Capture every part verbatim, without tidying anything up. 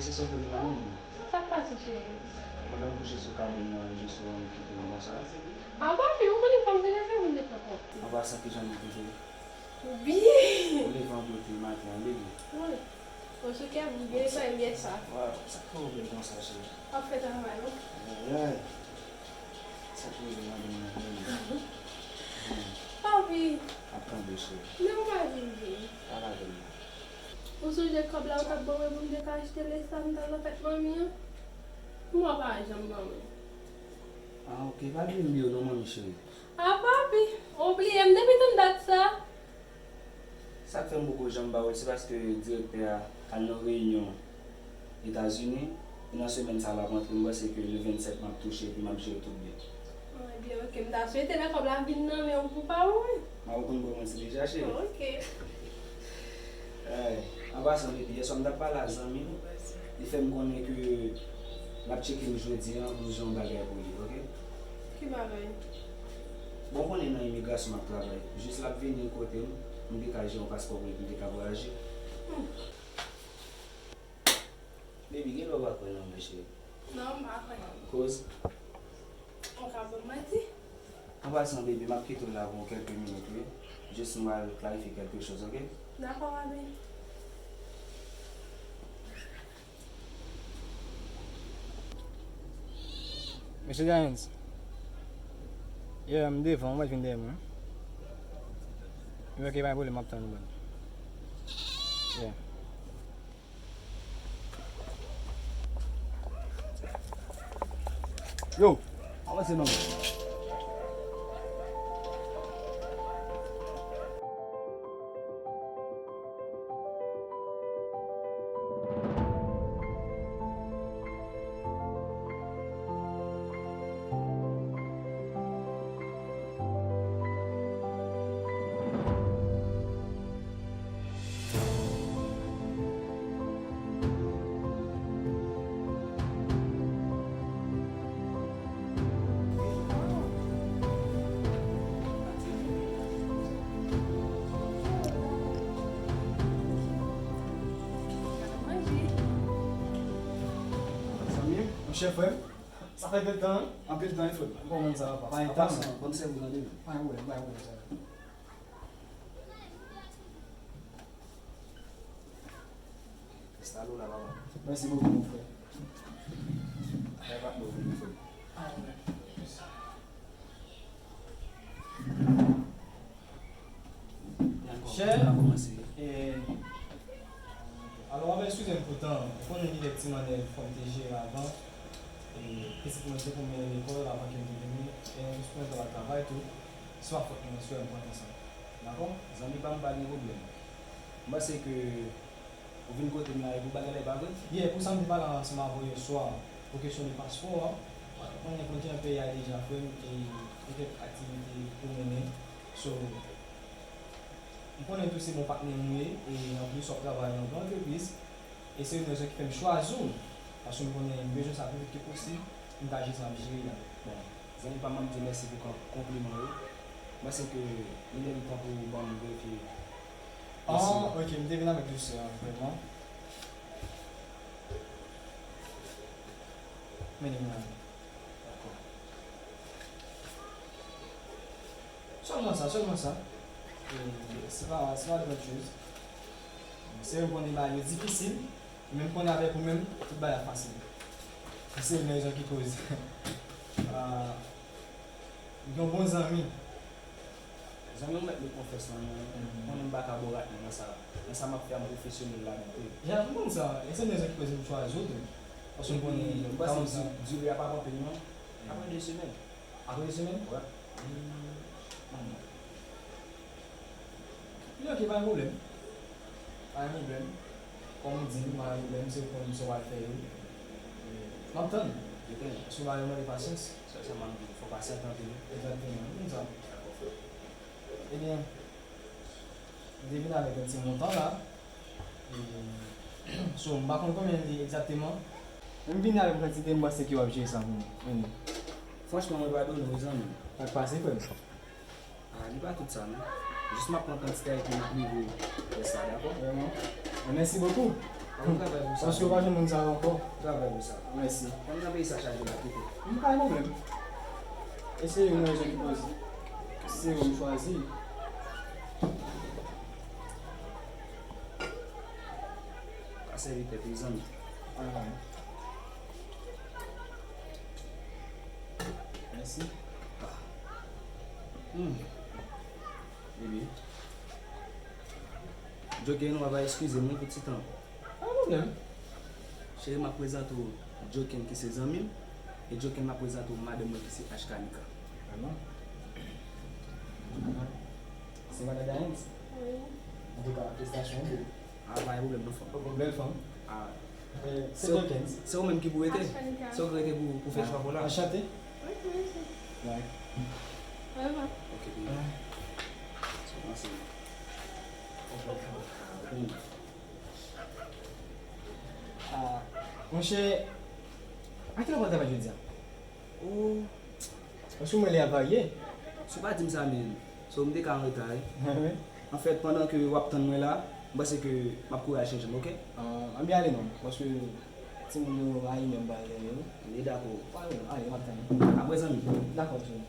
Se sa w fè m nan menm. Sa k pase, cheri? Pandan m kouche sou kabrit mwen, jis ou wè m kite m konsa. A, papi, ou konnen fò m te leve m depi ankò. An pasan, kijan m kite? Ou byen. Ou leve an bote maten an, baby. Wi. Ou sou kè m, byen sa, byen sa. Waw, sa k fè w bèl konsa, cheri? W ap fè travay, wi. Ayayay. Sa k rive madanm nan, menm? Papi. Ap tande, cheri. Men ou pa vin vin. Pale avè m. Ou sonje kòb la ou t ap ban mwen pou m te ka achte lès la m t al nan fèt manmi an? Mwen pa janm ban mwen. Ah, ok, pa bliye m yo non, manmi cheri. Ah, papi, ou bliye m depi tann dat sa? Sa k fè m poko janm ba w l, se paske direktè a al nan reyinyon Etazini, e nan semèn sa a l ap rantre, m panse ke le vennsèt m ap touche epi m ap jere tout byen. Ebyen, ok, m ta swete lè kòb la vin nan men w pou pa ou, wi. M ap konn ban w manti deja, cheri. Ok. Ay, an pasan, baby, yèswa m t ap pale a zanmi m, li fè m konnen ke l ap tcheke m jodi a pou m jere yon bagay pou li, ok? Ki bagay? Bon, w konnen nan imigrasyon m ap travay. Jis l ap vini kote m, m te ka jere yon paspò pou li, pou li te ka vwayaje. Hmm. Baby, gen lè w pa kwè nan mwen, cheri. Non, m pa kwè. Koz? Ou ka ban m manti? An pasan, baby, m ap kite w la pou kèlke minit, wi. Jis m al klarifye kèlke choz, ok? Dakò, papi. Mesye Giants. Yeah, m devan, ou mèt vin dèyè mwen. Ok, pa gen pwoblèm, m ap tann ou, bro. Yeah. Yo, avanse non. Zanmi m, monchè frè m, sa fè de tan, wi. Anpil tan, wi, frè m. Kòman sa va? Pa gen tan, non. An pasan, ban m sèvi w tande. Pa gen pwoblèm, pa gen pwoblèm, frè m. Instale w la, papa. Mèsi bokou, mon frè. Bay patnè w vini, frè m. Chè, e, alò, w ap eskize m pou tan. Ou konnen gen kèk ti mannèv fò m te jere avan. E, pitit mwen te pou mennen lekòl avan ke m te vini. E, m jis pran tan al travay tou. Se pa fòt mwen, se m pran tan sa. Dakò? Zanmi pa m, pa gen pwoblèm. M panse ke ou vin kote m la e pou bagay la, e pa vre? Yeah, pou sa m te pale ansanm avè w yèswa, pou kesyon de paspò a. Ou konnen, konnen jan peyi a ye deja, frè m, e gen kèk aktivite pou mennen. So, m konnen tou se bon patnè m ou ye, e anplis w ap travay nan yon gran antrepriz. E se youn nan rezon ki fè m chwazi w, paske m konnen m bezwen sa pi vit ke posib, m ta jis ap jere a. Bon, zanmi pa m, m ap di w mèsi pou kon-, konpliman yo. M panse ke li menm tan pou w ban m verifye dosye a. Ah, ok, m te vin avèk dosye a, vrèman. Men li menm. Dakò. Sèlman sa, sèlman sa. E, se pa, se pa de lòt choz. Se yo konnen bagay yo difisil, men m konnen avèk ou menm, tout bagay ap fasil. Se youn nan rezon ki koz. Ah, m gen yon bon zanmi. Zanmi w mèt met konfyans nan mwen, wi. Mm. Konnen m pa ka bo rat mwen nan sa. Nan sa m ap fè a, m pwofesyonèl ladan tou. Ya, m konn sa. E se youn nan rezon ki koz m chwazi w tou. Paske m konnen, m panse di-, dire a p ap anpil, non. Mm. Apre de semèn. Apre de semèn? Wi. Hmm. Hmm. Li ok, pa gen pwoblèm. Pa gen pwoblèm. Kòm ou di m, pa gen pwoblèm, se ou konn sa w al fè yo. E, m ap tann. Depi. Paske w pa mande pasyans. Sèlman m di w, fò pasyante anpil. Egzakteman, m konn sa. Dakò, frè. Ebyen, m te vin avèk yon ti montan la. E, so, m pa konn konbyen li egzakteman. Men m vini avèk yon kantite m panse ke w ap jere sa pou mwen. Vini. Franchman, mwen padone w, wi, zanmi. Sa k pase, frè m? Ah, li pa tout sa, non. Jis m ap pran kantite a epi m ap livre w rès la, dakò? Vrèman? Mèsi bokou. Bon travay pou sa. Paske w pa jwenn moun sa yo ankò. Travay pou sa. Mèsi. Kòm nan peyi sa chaje la, kite. M pa gen pwoblèm. E se yon rezon ki poze. Se ou m chwazi. Pa sèvi pèp, mezanmi. Ah. Mèsi. Ah. Hmm. Ebyen. Joker, nou va eskize m wi pou ti tan. Pa gen pwoblèm. Cheri, m ap prezante w Joker ki se zanmi m, e Joker m ap prezante w madanm mwen ki se Ashkanika. Vrèman? Se madan Dayens? Wi. Antouka, felisitasyon, bebe. Ah, pa gen pwoblèm, non, fanm. Yon bèl fanm. Ah. Eh, se Joker. Se ou menm ki pou rete? Ashkanika. Se ou ki rete pou, pou fè chwa pou la? Anchante. Ok, mèsi. Bye. Au revoir. Ok, bye. Bye. Se panse. Hmm. Ah, monchè, a kilè w pral travay jodi a? Oh. Paske mwen lè a varye. Si w pa di m sa menm, so m te ka an reta wi. Ah wi? Anfèt, pandan ke w ap tann mwen la, m panse ke m ap kouri al chanje m, oke? Ah, ann ale non, paske timoun yo rayi menm bagay yo. Li dakò. Pa gen pwoblèm, ale, m ap tann ou. Apre zanmi. Dakò, cheri.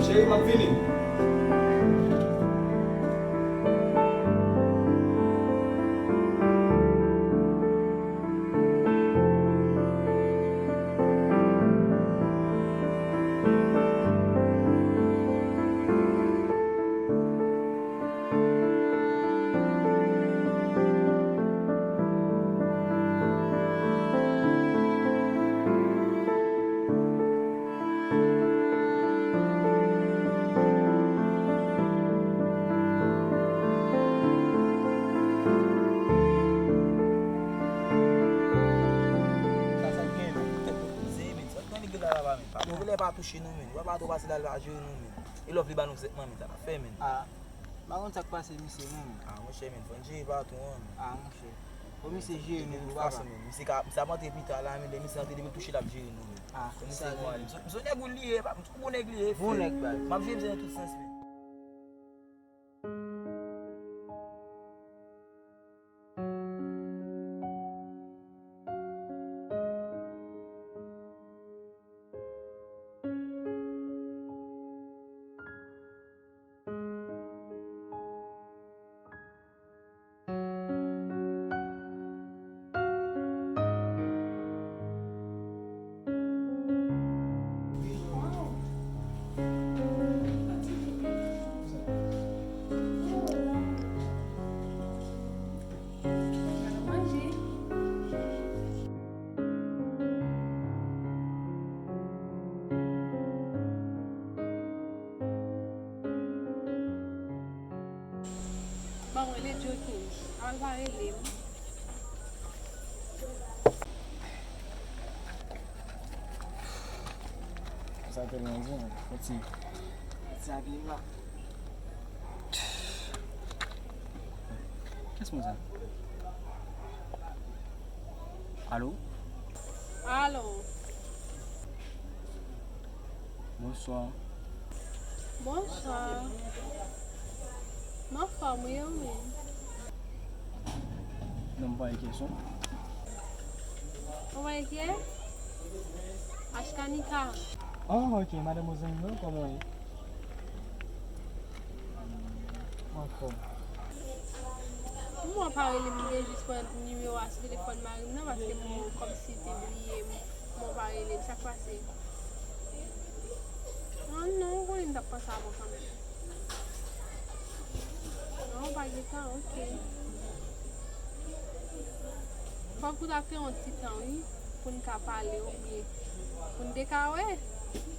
Cheri, m ap vini. Sa, sa k gen, men, tèt nou poze, men, sa k gen, nèg la, la, la, men. Pa, nou, lè pa touche nou, men. Wè, pa twò pase la, l pa jere nou, men. E love li ba nou zètman, men, sa n ap fè, men. Ah, m pa konn sa k pase misye, non, men. Ah, monchè, men, fò n jere patwon an, men. Ah, monchè. Fò misye jere nou, papa. Fason, men, misye ka, misye ap antre pita la, men, lè misye antre, depi l touche, l ap jere nou, men. Ah, fò misye sa, bon, men. M se, m se nèg ou li ye, pa, m se bon nèg li ye, bon nèg, baz. M ap jere misye nan tout sans, men. Ban mwen rele Joker. Al pa rele m. Sa te lwen di, men. Fò ti. Sa byen la. Kiyès moun sa? Alo? Alo? Bonswa. Bonswa. M anfòm, wi, ou menm? Non, m pa enkyè, son. Ou pa enkyè? Ashkanika. Oh, ok, madanm zanmi mwen, kòman w ye? M anfòm. M wè w ap Pa rele m, m te jis pran nimewo a sou telefòn mari m nan, paske m kòmsi te bliye m, m pa rele l, sa k pase? Ah non, ou konnen m t ap panse avè w kanmenm. Non, pa gen tan, ok. Fòk ou ta fè yon ti tan, wi, pou n ka pale, oubyen pou n te ka wè.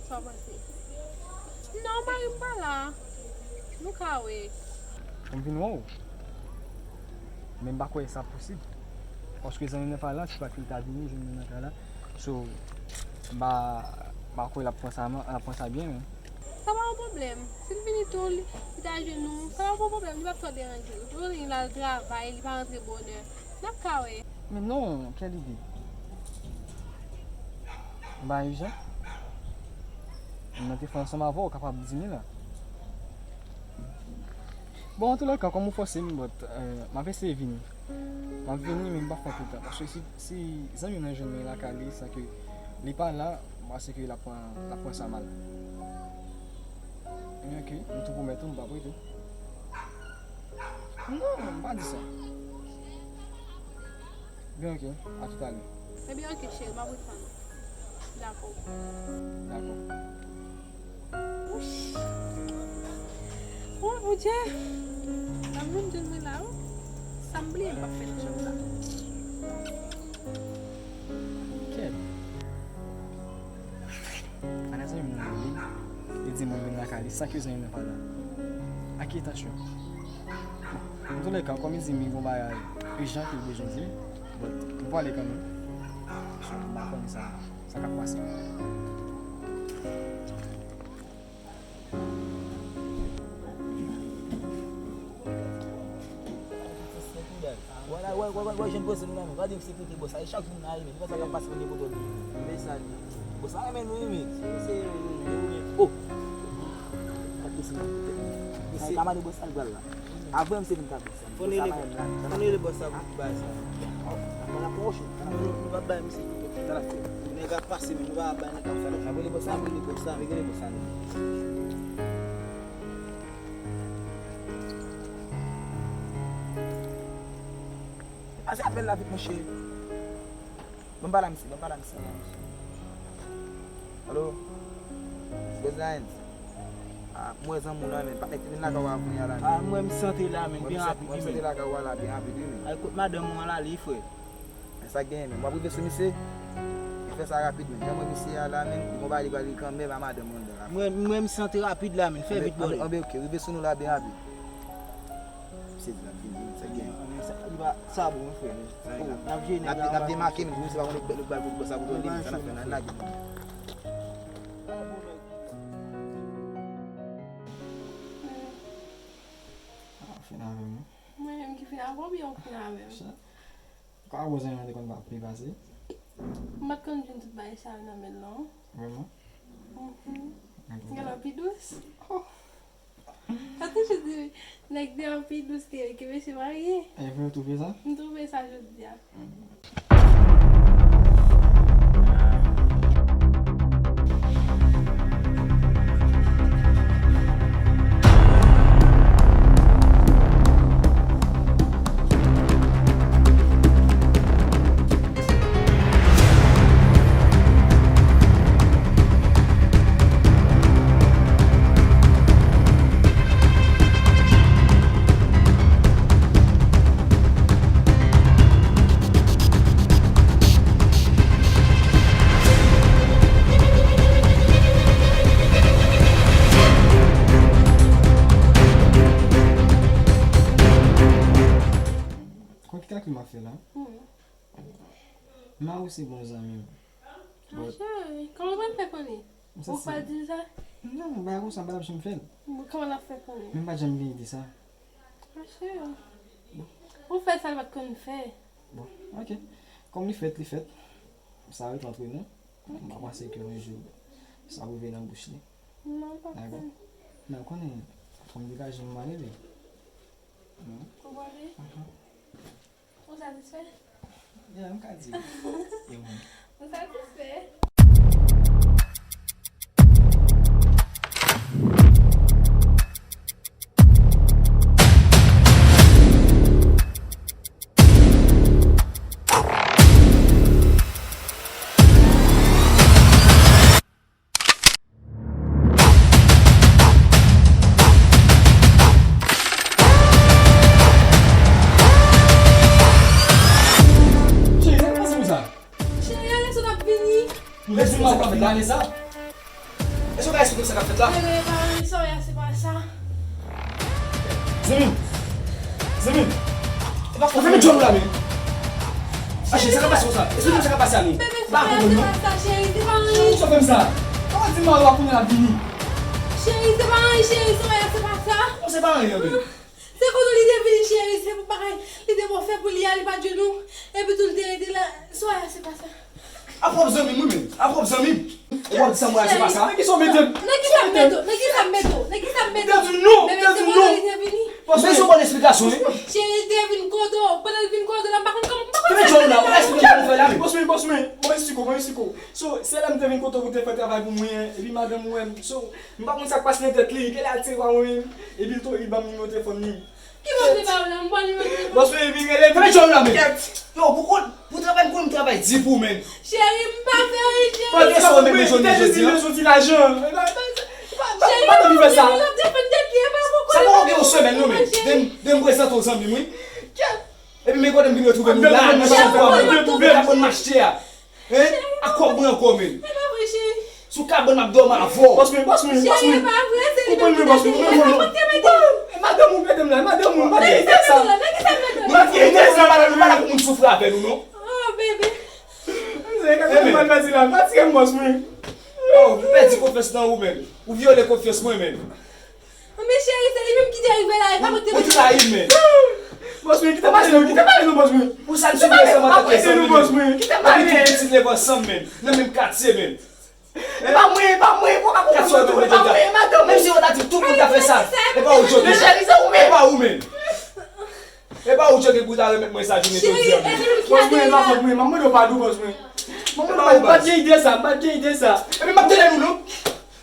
Sa w panse? Non, mari m pa la. Nou ka wè. Pou m vin wè w. Men m pa kwè sa posib. Paske zanmi m nan pa la, se pa ke l ta vini jwenn mwen nan kay la. So, m pa, m pa kwè l ap pran sa, l ap pran sa byen, men. Sa pa yon pwoblèm. Si l vini tou, li, li ta jwenn nou, sa pa yon pwoblèm. Li p ap twò deranje. Li pou li al travay, li pa rantre bonè. N ap ka wè. Men non, kèl ide. M pa ijan. M nan te fè ansanm avè w, kapab di m la. Bon, antoulèka, kòm ou fòse m, but, euh, m ap eseye vini. M ap vini, men m p ap fè anpil tan. Paske si, si zanmi m nan jwenn mwen lakay li, san ke li pa la, m panse ke l ap pran, l ap pran sa mal. Men ok, m tou pwomèt ou, m p ap rete. Non, m pa di sa. Byen, ok. A toutalè. Ebyen, ok, cheri, m ap retann ou. Dakò. Dakò. Wouch. Oh, Bondye. Lanmou m jwenn mwen la, wi. Sa m bliye m p ap fè nan chanm sa. Kèt. Ann zanmi m nan rele, li di m pou m vin lakay li san ke zanmi m nan pa la. A ki etansyon? Bon, antoulèka, kòm li di m li gon bagay ijan ke l bezwen di m, but m pwale kanmenm. So, m pa konnen sa, sa k ap pase. Wè la, wè, wè, wè, wè, jèn bòs nou la menm. Gade yon sekirite bòs la. E chak jou nou arive. Nou pa sa k ap pase pou nou kote nou. Men sa li. Bòs la renmen nou, wi, men. Si misye renmen nou, wi, men. Oh! Gade bòs la. Misye. Sa kamade bòs la, l pral la. Avè misye vin ka bòs la. Fò n rele, fò n rele bòs la pou bay sa. Bon, n ap pran woch. Nou, nou p ap bay misye tout. Sa l ap fè. Nèg ap pase, men nou pa bay nèg ap fè. N ap rele bòs la, n ap rele bòs la. Rele bòs la, non. Pase apèl la vit, monchè. Ban m pale a misye, ban m pale a misye. Alo? Bòs la, ah, m wè zanmi w la, men. Patnè ki vin lakay w a kounye a la, men. Ah, m wè misye antre la, men, byen rapid, wi, men. Misye antre lakay w a la, byen rapid, wi, men. Al kot madanm ou an la, li, frè. Men sa k genyen, men. W ap rive sou misye? Li fè sa rapid, men. Jan m wè misye a la, men, li gon bagay li pral kanmenm a madanm ou anndan la. M wè, m wè misye antre rapid la, men. Fè vit, brother. Anben, ok, rive sou nou la, byen rapid. Misye di l ap vini, sa k genyen? Sa, li pa, sa bon, wi, frè. Oh, n ap jere nèg la, n ap demake, men, misye pa konn lòt bal pou bòs la pou li, men, sa n ap fè, n ap lage. Ah, fin avè m, wi. Mwen menm ki fin avè w, oubyen w fin avè m? Sa, pa bon, zanmi mwen te konn pa pi pase. M pa t konn jwenn tout bagay sa yo nan men l, non. Vrèman? Mhm. Ok. Gen lè pi dous. Oh. Sa toujou di, nèg deyò pi dous ke, ke mesye marye. E vre, ou twouve sa? M twouve sa jodi a. Kwè ki kalkil m ap fè la? Hmm. Mari w se bon zanmi m. Ah, cheri, kòman w pral fè konnen? Ou pral di l sa? Non, bagay konsa, m pa t ap janm fè l. Kòman l ap fè konnen? Men m pa t janm gen ide sa. Ah, cheri. Bon. Ou fè sa l pa t konn fè. Bon, ok. Kòm li fèt, li fèt. Sa rete antre nou. M pa panse ke yon jou sa rive nan bouch li. Non, pa fè. Dakò. Men ou konnen, fò m degaje m, m ale, wi. Non. Ou prale? Mhm. Ou satisfè? Yeah, m ka di. E mwen. Ou satisfè? Vanessa? Èske w ka esplike m sa k ap fèt la? Bebe, pa anyen, Soraya, se pa sa. Zanmi m! Zanmi m! Ou fèmen djòl ou la menm! Achi, sa k ap pase konsa? Esplike m sa k ap pase a menm! Bebe, Soraya, se pa sa, cheri, se pa anyen. Sa w fè m sa? Kòman di m Mario a kounye a ap vini? Cheri, se pa anyen, cheri, Soraya, se pa sa. Non, se pa anyen menm. Se kote li te vini, cheri, se pou bagay li te bon fè pou li a, li pa t jwenn ou. Epi tou, li te rete la. Soraya, se pa sa. A pwòp zanmi m, wi, menm. A pwòp zanmi m. Ou ap di sa, mwen, se pa sa. Nan kisa m mete w? Nan kisa m mete w? Nan kisa m mete w? Nan kisa m mete w? Ou te di non, ou te di non. Bebe, se kote li te vini. Paske se yon bon esplikasyon, wi. Cheri, li te vin kote w. Pandan l vin kote w la, m pa konn kòman, m pa konn sa. Ou te di non, ou la, ou pa esplike m sa pou fè la, menm. Bòs mwen, bòs mwen, mwen esplike w, mwen esplike w. So, se la m te vin kote w pou te fè travay pou mwen, epi madanm ou wè m. So, m pa konn sa k pase nan tèt li, genlè al tire pa mwen menm, epi l tou, li ban m nimewo telefòn li. Ki bò se pa w la, m pran nimewo telefòn. Bòs mwen, epi rele m. Fè jòl la, men. Kèt. Yo, pou kont, pou travay, m konn travay di pou, men. Cheri, m pa fè anyen, cheri. Bon, gen sa w menm bezwen jodi a. Cheri, m pa fè anyen, cheri, m bezwen ti lajan. Cheri, m pa fè anyen, m ap defann tèt li, e pa pou konnen. Sa pa gen yon semèn, non, men. Depi m prezante w zanmi m, wi. Kèt. Epi men kote m vin retwouve nou la, nan chanm kòb mwen, nan kabann m achte a. Hein? Ak kòb mwen ankò, men. E pa vre, cheri. Sou kabann m ap dòmi avè w. Bòs mwen, bòs mwen, bòs mwen. Cheri, e pa vre, se li menm ki te fè sa. Konprann mwen, bòs mwen. Konprann mwen. E madanm ou k ede m la, e madanm ou, m pa t gen sa. Nan kisa m mete w la? Nan kisa m mete w la? Nou pa t gen sa, nou pa la pou moun soufri avè nou, non. Oh, bebe. M se gade m pral pèdi la, pa tire m, bòs mwen. Oh, m pèdi konfyans nan ou, men. Ou vyole konfyans mwen, men. Men cheri, se li menm ki te rive la, e pa mwen ki te mete l. Ou trayi m, men. Bòs mwen, kite m ale non, kite m ale non, bòs mwen. Pou sa n sou ansanm antanke zanmi, men. Kite m ale. Epi tou pitit leve ansanm, men. Nan menm katye, men. E pa mwen, e pa mwen, pou ka konprann mwen tou, e pa mwen, e madanm ou. Menm si yo ta di tout moun ka fè sa, e pa ou, Joky. Men cheri, se ou menm. E pa ou, men. E pa ou, Joky, pou ta remèt mwen sa jounen jodi a, men. Bòs mwen, e pa fòt mwen, m ap mande w padon, bòs mwen. M ap mande w padon, m pa t gen ide sa, m pa t gen ide sa. Epi m ap tande nou, non.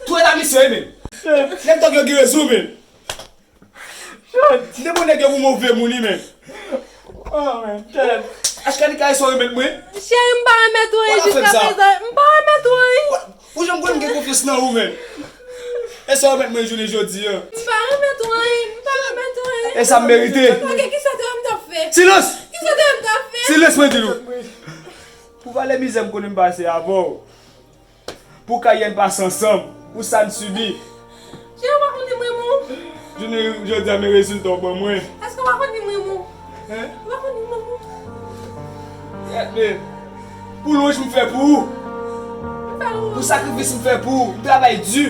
Tou eta misye, wi, men. Nèg tòg yo gen rezon, men. M te bon nèg yo pou move moun, wi, men. Oh, men, kèt. Ashkanika, e sa w remèt mwen? Cheri, m pa remèt ou anyen jiska prezan. M pa remèt ou anyen. Ou janm konn m gen konfyans nan ou, men. E sa w remèt mwen jounen jodi a? M pa remèt ou anyen, m pa remèt ou anyen. E sa m merite? Ok, kisa te wè m t ap fè? Silans! Kisa te wè m t ap fè? Silans, mwen di nou. Pou valè mizè m konnen m pase avè w. Pou karyè n pase ansanm, pou sa n sibi. Cheri, ou pa konn li m renmen w. Jounen jodi a, men rezilta w ban mwen. Èske ou pa konn li m renmen w? Hein? Ou pa konn li m renmen w? Gade, pou lwanj m fè pou ou. M fè lwanj. Pou sakrifis m fè pou ou. M travay di.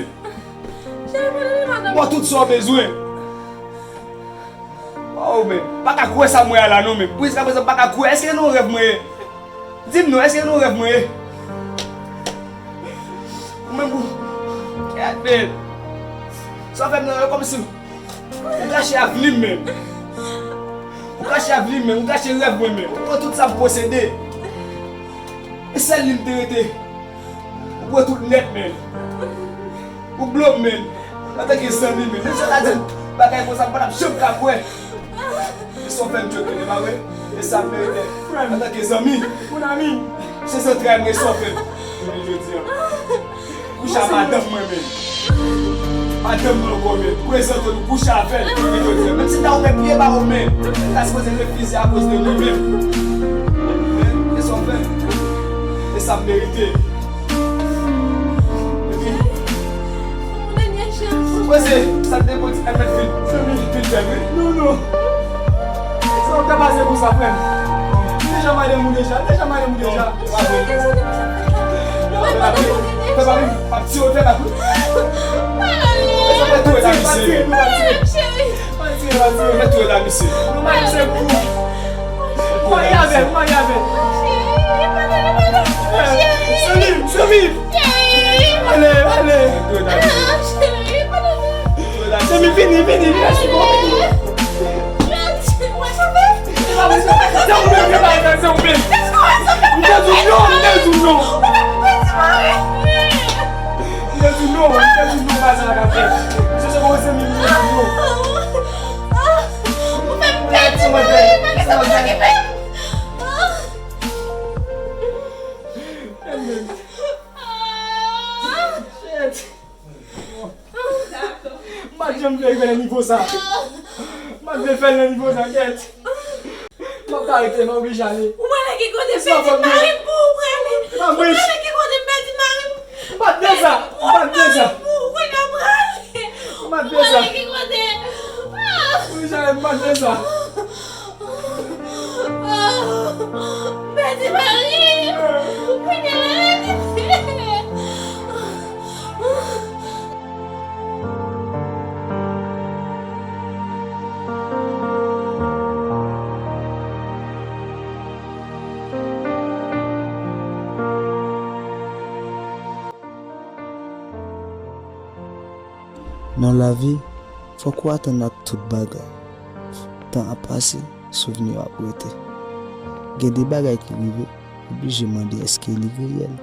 Cheri, mwen renmen madanm. M ba w tout sa w bezwen. Waw, men. M pa ka kwè sa m wè a la, non, men. Pou jiska prezan, m pa ka kwè. Èske se nan yon rèv mwen ye? Di m non, èske se nan yon rèv mwen ye? Ou menm ou. Kèt, men. Sa w fè m nan, e kòmsi ou gache avni m, men. Ou gache avni m, men. Ou gache rèv mwen, men. Ou pran tout sa m posede. E sèl li m te rete. Ou pran tout nèt, men. Ou blo m, men. Antanke zanmi, men. Menm si w ta di m bagay konsa, m pa t ap janm ka kwè. E sa w fè m, Joky, e pa vre? E sa m merite. Frè m. Antanke zanmi. Mon ami. Se zantray mwen, e sa w fè m. Jounen jodi a. Kouche ak madanm mwen, men. Madanm mwen ankò, men. Prezante nou kouche avè l. Jounen jodi a. Menm si m ta ouvè pye ba ou, men. M ta sipoze refize akoz de mwen menm. Men, e sa w fè m. E sa m merite. Epi, mwen se, sa te konti èmèt vin, vin fè, wi. Non, non. Sa w ta pase pou sa, frè m. Deja madanm ou deja, deja madanm ou deja. Fè pa bri. Fè pa bri. Pa tire, fè pa bri. Fè tou eta misye. Pa tire, pa tire. Pa tire, pa tire. Fè tou eta misye. Nou pa se pou. Marye avè l, marye avè l. Cheri, pa tande, pa tande. Cheri. Semi, Semi. Cheri. Ale, ale. Fè tou eta misye. Cheri, pa tande. Semi, vini, vini, vini. Cheri. Mwen chofè. Se pa mwen, se pa mwen, se ou menm, se pa mwen, se ou menm. M te di w non, m te di w non. M te di w non, m te di w non, pa sa la ka fè. Se se bon, se mi, m te di w non. Ou fè m pèdi mari m, pa gen sa pou okipe m. Shit. M pa t janm vle rive nan nivo sa. M pa t vle fè l nan nivo sa, kèt. M ap ka rete, m oblije ale. Ou prale ki kote m pèdi mari m pou ou prale? Ou prale ki kote m pèdi mari m? M pa Pase sa. M pèdi mari m. Kounye a la, m pèdi. Nan lavi, fòk ou atann ak tout bagay. Tan ap pase, souvni yo ap rete. Gen de bagay ki rive, oblije mande èske li reyèl.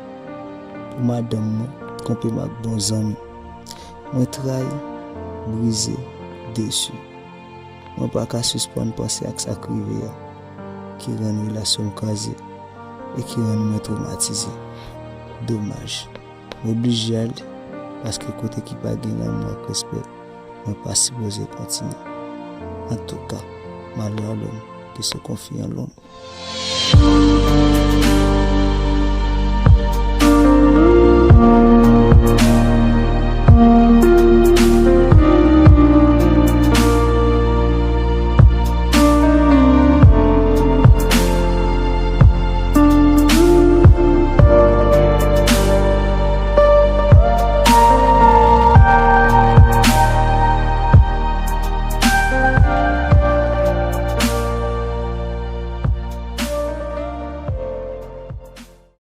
Pou madanm mwen, twonpe m ak bon zanmi. Mwen trayi, brize, desi. Mwen pa ka sispann panse ak sa k rive a, ki rann relasyon m kraze e ki rann mwen twomatize. Domaj. Mwen oblije ale, paske kote ki pa gen lanmou ak respè, mwen pa sipoze kontinye. Antouka, malè a lòm ki se konfye an lòm.